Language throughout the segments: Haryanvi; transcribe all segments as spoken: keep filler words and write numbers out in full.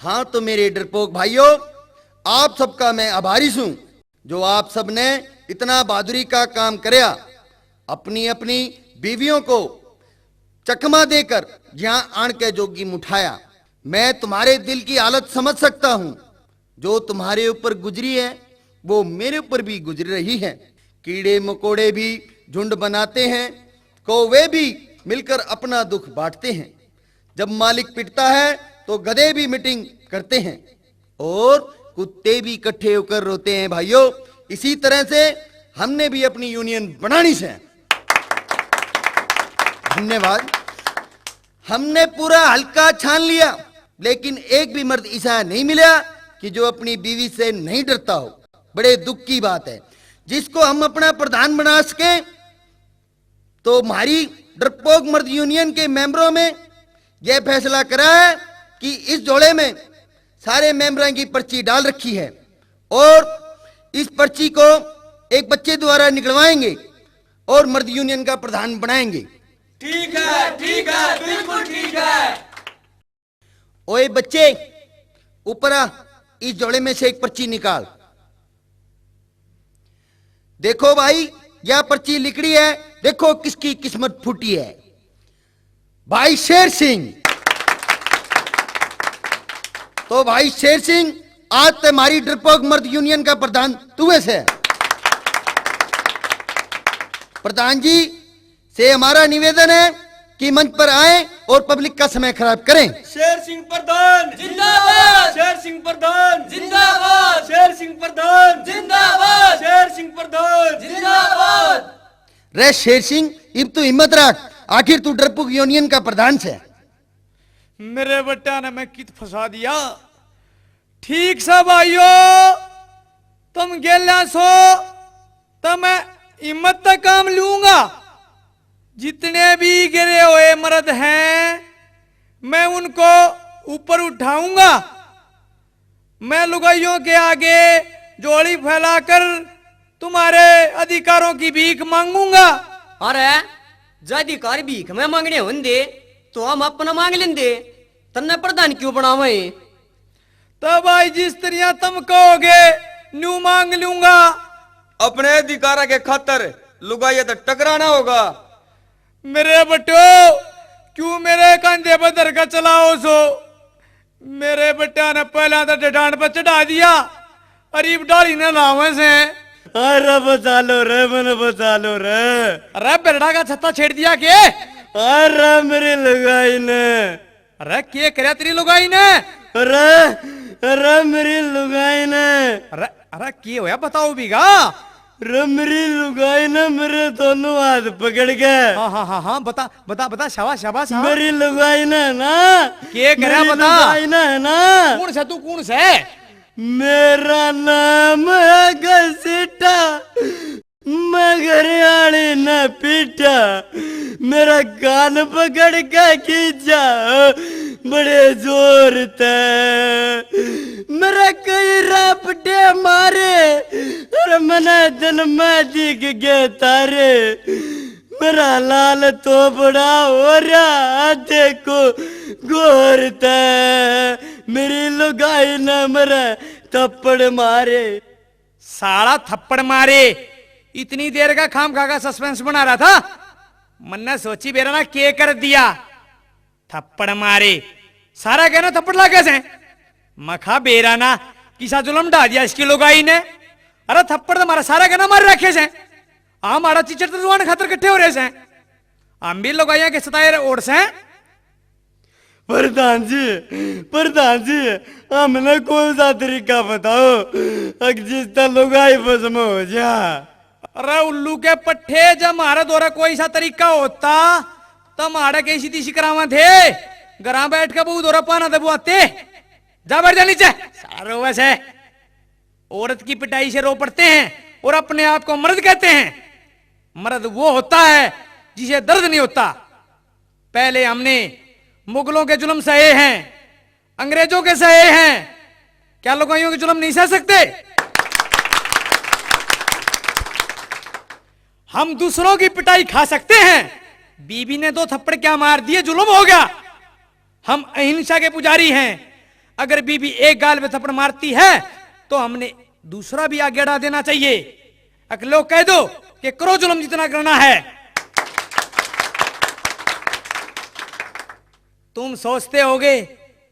हाँ, तो मेरे डरपोक भाइयों, आप सबका मैं आभारी हूं, जो आप सब ने इतना बहादुरी का काम करया, अपनी अपनी बीवियों को चकमा देकर यहाँ आण के जोगी उठाया। मैं तुम्हारे दिल की हालत समझ सकता हूँ। जो तुम्हारे ऊपर गुजरी है, वो मेरे ऊपर भी गुजर रही है। कीड़े मकोड़े भी झुंड बनाते हैं, कौवे भी मिलकर अपना दुख बांटते हैं। जब मालिक पिटता है, तो गधे भी मीटिंग करते हैं और कुत्ते भी इकट्ठे होकर रोते हैं। भाइयों, इसी तरह से हमने भी अपनी यूनियन बनानी से। धन्यवाद। हमने पूरा हलका छान लिया, लेकिन एक भी मर्द ऐसा नहीं मिला कि जो अपनी बीवी से नहीं डरता हो। बड़े दुख की बात है। जिसको हम अपना प्रधान बना सके, तो हमारी डरपोक मर्द यूनियन के मेंबरों में यह फैसला करा है कि इस झोले में सारे मेंबरों की पर्ची डाल रखी है और इस पर्ची को एक बच्चे द्वारा निकलवाएंगे और मर्द यूनियन का प्रधान बनाएंगे। ठीक है, ठीक है, बिल्कुल ठीक है। ओए बच्चे, ऊपर आ, इस झोले में से एक पर्ची निकाल। देखो भाई, यह पर्ची लिकड़ी है, देखो किसकी किस्मत फूटी है। भाई शेर सिंह। तो भाई शेर सिंह, आज ते हमारी डरपोक मर्द यूनियन का प्रधान तू है से। प्रधान जी से हमारा निवेदन है कि मंच पर आए और पब्लिक का समय खराब करें। शेर सिंह प्रधान जिंदाबाद। शेर सिंह प्रधान जिंदाबाद। शेर सिंह प्रधान जिंदाबाद। शेर सिंह प्रधान जिंदाबाद। रे शेर सिंह, इब तू हिम्मत रख, आखिर तू डरपोक यूनियन का प्रधान से। मेरे बट्टा ने मैं कित फंसा दिया। ठीक सा भाइयों, तुम गेल्या सो, तो मैं हिम्मत तक काम लूंगा। जितने भी गिरे हुए मर्द हैं, मैं उनको ऊपर उठाऊंगा। मैं लुगाइयों के आगे झोली फैलाकर तुम्हारे अधिकारों की भीख मांगूंगा। अरे, जो अधिकार भीख में मांगने होंदे, तो हम अपना मांग लेंदे, तन्ने प्रधान क्यों बनावे? तो भाई, जिस तरिया तुम कहोगे, न्यू मांग लूंगा। अपने अधिकारा के खातर लुगाइया तो टकराना होगा। मेरे बट्टो, क्यों मेरे कंधे पर धर के चलाओ सो? मेरे बट्टा ने पहला तो डडान पर चढ़ा दिया, अरे इब डाली ने लावे से। अरे बचा लो रे, मन बचा लो रे। अरे बेरड़ा का छत्ता छेड़ दिया के? अरे मेरी लुगाई ने। अरे के करया तेरी लुगाई ने? अरे, अरे मेरी लुगाई ने। अरे, अरे के होया बताओ बीघा? अरे मेरी लुगाई ने मेरे दोनों हाथ पकड़ के। हाँ, हाँ, हाँ, हाँ, बता, बता, बता, शाबाश, शाबाश, हाँ। मेरी लुगाई ने ना। के करया मेरी बता? लुगाई ने ना। कौन से तू, कौन से? मेरा नाम है घसीटा। मैं घरवाली ने पीटा, मेरा कान पकड़ के खींचा बड़े जोर तै। मेरा कई रापटे मारे, और मने दिन में दिख गए तारे। मेरा लाल तो बड़ा हो रहा, देखो गौर तै। मेरी लुगाई ने मेरे थप्पड़ मारे। साला थप्पड़ मारे, इतनी देर का खाम खा का सस्पेंस बना रहा था। मन्ने सोची बेरा ना के कर दिया, थप्पड़ मारे। सारा कहना थप्पड़ लागे से। मखा बेरा ना किसा जुलम ढा दिया इसकी लुगाई ने। अरे थप्पड़ तो मारा, सारा कहना मार रखे से। हम आड़ा चिचड़ तो जुआन खातर इकट्ठे हो रहे से। हम भी लुगाइयां के सताए ओढ़ से। प्रधान जी, प्रधान जी, हमने कौन सा तरीका बताओ, अक जिससे लुगाई भस्म हो जा? अरे उल्लू के पट्ठे, जब हमारे दौरा कोई सा तरीका होता, तो हमारे कहीं सीधी सी करावा थे, घरा बैठ के बहू दौरा पाना दबवाते। जा बैठ जा नीचे। सारो वैसे औरत की पिटाई से रो पड़ते हैं और अपने आप को मर्द कहते हैं। मर्द वो होता है जिसे दर्द नहीं होता। पहले हमने मुगलों के जुल्म सहे हैं, अंग्रेजों के सहे हैं, क्या लुगाइयों के जुल्म नहीं सह सकते? हम दूसरों की पिटाई खा सकते हैं, बीबी ने दो थप्पड़ क्या मार दिए, जुल्म हो गया। हम अहिंसा के पुजारी हैं, अगर बीबी एक गाल पे थप्पड़ मारती है तो हमने दूसरा भी आगे अड़ा देना चाहिए। अक लोग कह दो कि करो जुल्म जितना करना है। तुम सोचते होगे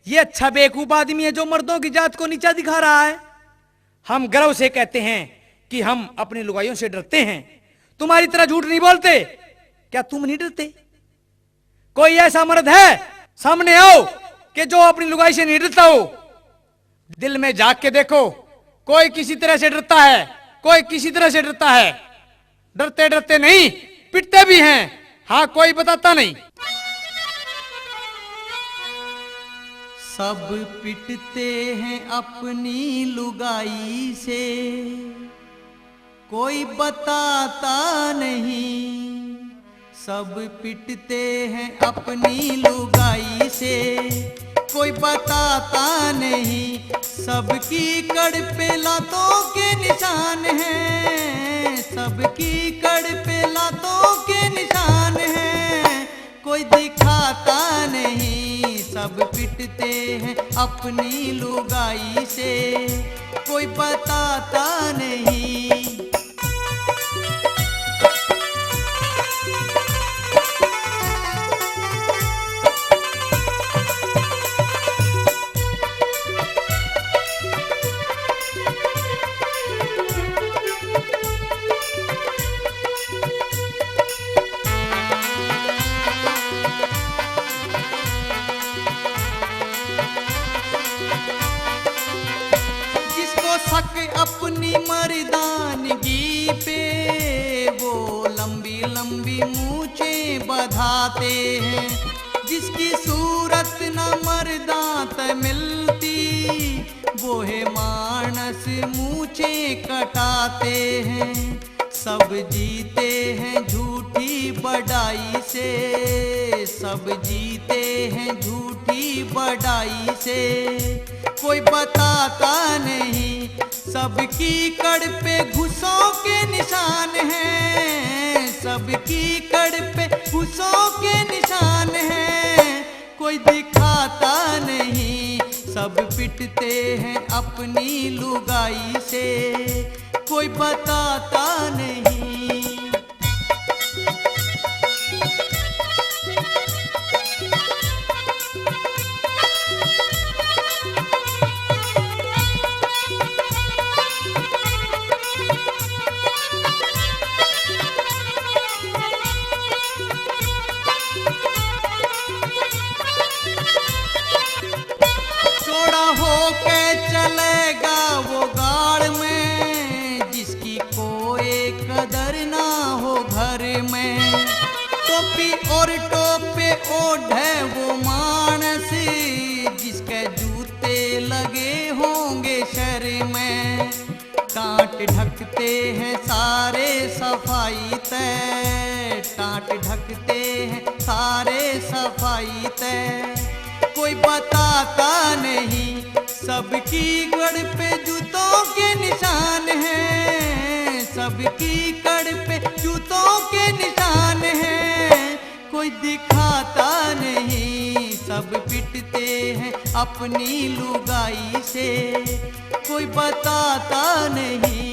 ये अच्छा बेवकूफ आदमी है जो मर्दों की जात को नीचा दिखा रहा है। हम गर्व से कहते हैं कि हम अपनी लुगाइयों से डरते हैं। तुम्हारी तरह झूठ नहीं बोलते। क्या तुम नहीं डरते? कोई ऐसा मर्द है, सामने आओ, कि जो अपनी लुगाई से नहीं डरता हो? दिल में झांक के देखो, कोई किसी तरह से डरता है? कोई किसी तरह से डरता है? डरते डरते नहीं, पिटते भी हैं। हाँ, कोई बताता नहीं। सब पिटते हैं अपनी लुगाई से, कोई बताता नहीं। सब पिटते हैं अपनी लुगाई से, कोई बताता नहीं। सबकी कड़ पे लातों के निशान हैं, सबकी कड़ पे लातों के निशान हैं। कोई दिखाता नहीं, सब पिटते हैं अपनी लुगाई से, कोई बताता नहीं। जिसको शक अपनी मर्दानगी पे, वो लंबी लंबी मूछें बधाते हैं। जिसकी सूरत न मर्दां तै मिलती, वो है मानस मूछें कटाते हैं। सब जीते हैं झूठी बड़ाई से, सब जीते हैं झूठी बड़ाई से। कोई बताता नहीं, सबकी कड़ पे घुसों के निशान हैं, सबकी कड़ पे घुसों के निशान हैं। कोई दिखाता नहीं, सब पिटते हैं अपनी लुगाई से, कोई बताता नहीं। चौड़ा होके चलेगा वो गाड़ में, जिसकी कोई कदर ना हो घर में। टोपी और टोपे ओढ़े वो मानस, जिसके जूते लगे होंगे शर में। टांट ढकते हैं सारे सफाई तै, टांट ढकते हैं सारे सफाई तै। कोई बताता नहीं, सबकी कड़ पे जूतों के निशान हैं, सबकी कड़ पे जूतों के निशान हैं। कोई दिखाता नहीं, सब पिटते हैं अपनी लुगाई से, कोई बताता नहीं।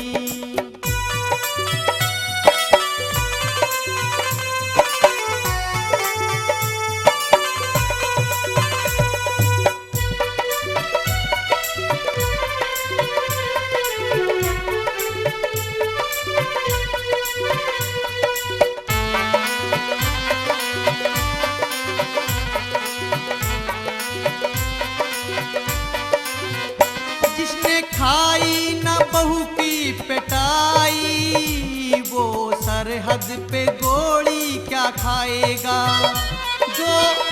जिसने खाई ना बहू की पिटाई, वो सरहद पे गोली क्या खाएगा? जो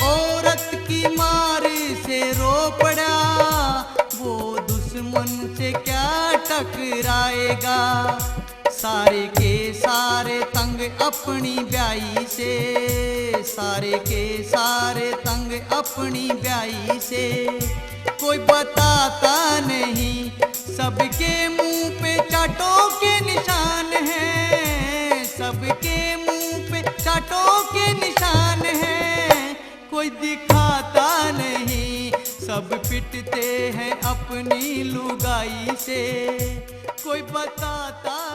औरत की मार से रो पड़ा, वो दुश्मन से क्या टकराएगा? सारे के सारे तंग अपनी ब्याई से, सारे के सारे तंग अपनी ब्याई से। कोई बताता नहीं, सबके मुंह पे चाटों के निशान हैं, सबके मुंह पे चाटों के निशान हैं। कोई दिखाता नहीं, अब पिटते हैं अपनी लुगाई से, कोई बताता